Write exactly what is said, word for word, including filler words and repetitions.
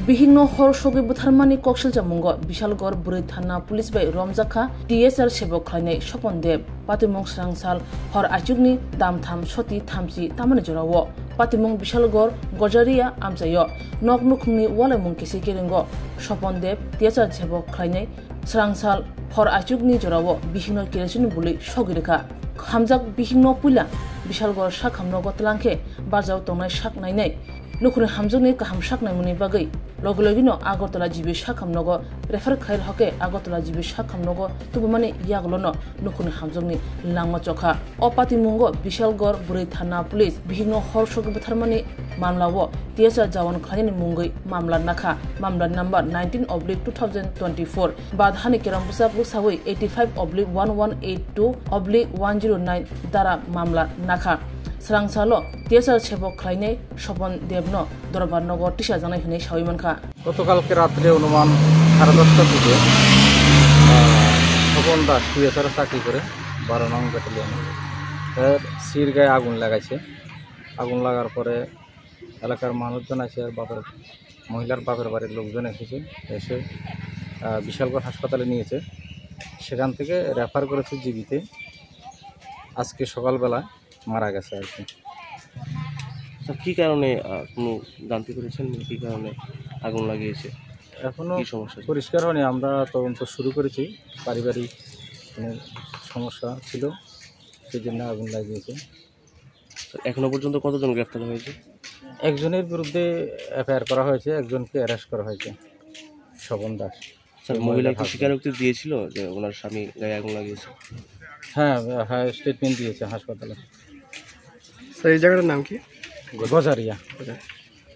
Bihikno hor sogwi butharmani koksilchamungo Bishalgarh bwrwi thana police bai romjak kha T S R sebok khlainai Sopon Deb. Patimung swrangsal hor achukni damtham soti thamchi tamani jorao. Patimung Bishalgarh Gojaria amchaio nok nukhungni walaimung kisi kiringo Sopon Deb T S R sebok khlainai swrangsal hor achukni jorao bihikno kerosene bului sogwi rwkha. Hamjak bihikno puila Bishalgarh sakhamnogo twlangkhe barjao tongnai sak nainai. Nukhungni hamjakni kaham sak naimani bagwi logi logino Agartala G B sakhamnogo refer khai rwkhe Agartala G B sakhamnogo tubumani yagulono nukhungni hamjakni langma chokha. O patimungo Bishalgarh bwrwi thana police bihikno hor sogwi butharmani mamlao T S R jawan khlainani mungwi mamla nakha, mamla number nineteen oblique two thousand twenty-four. Bad hani kerong bwsa bwsawi eighty-five oblique one one eight two oblique one zero nine dara mamla nakha. Swrangsalo T S R sebok khlainai Sopon Debno Dorbar nogo tisajaknai hwnwi sawi mankha. গতকালকে রাত্রে অনুমান সাড়ে দশটার দিকে, আহ, স্বপন দাস টিএসআর চাকরি করে, বারো নং ব্যাটালিয়ন। এর সির গায়ে আগুন লাগাইছে। আগুন লাগার পরে এলাকার মানুষজন আছে, আর বাপের, মহিলার বাপের বাড়ির লোকজন এসেছে, এসে, আহ, বিশালগড় হাসপাতালে নিয়েছে। সেখান থেকে রেফার করেছে জিবিতে। আজকে সকালবেলা মারা গেছে আর কি। স্যার, কি কারণে, আহ, কোনো জানতে পেরেছেন কি কারণে আগুন লাগিয়েছে? এখনো কি সমস্যা ছিল? পরিষ্কার হয়নি, আমরা তদন্ত শুরু করেছি। পারিবারিক কোনো সমস্যা ছিল, সেই জন্য আগুন লাগিয়েছে। স্যার, এখনো পর্যন্ত কতজন গ্রেফতার হয়েছে? একজনের বিরুদ্ধে এফআইআর করা হয়েছে, একজনকে অ্যারেস্ট করা হয়েছে, স্বপন দাস। স্যার, এই মহিলা মহিলার কি হাজব্যান্ড। স্বীকারোক্তি দিয়েছিল যে ওনার স্বামী গায়ে আগুন লাগিয়েছে? হ্যাঁ, হ্যাঁ, স্টেটমেন্ট দিয়েছে হাসপাতালে। স্যার, এই জায়গাটার নাম কি? গজারিয়া। আচ্ছা।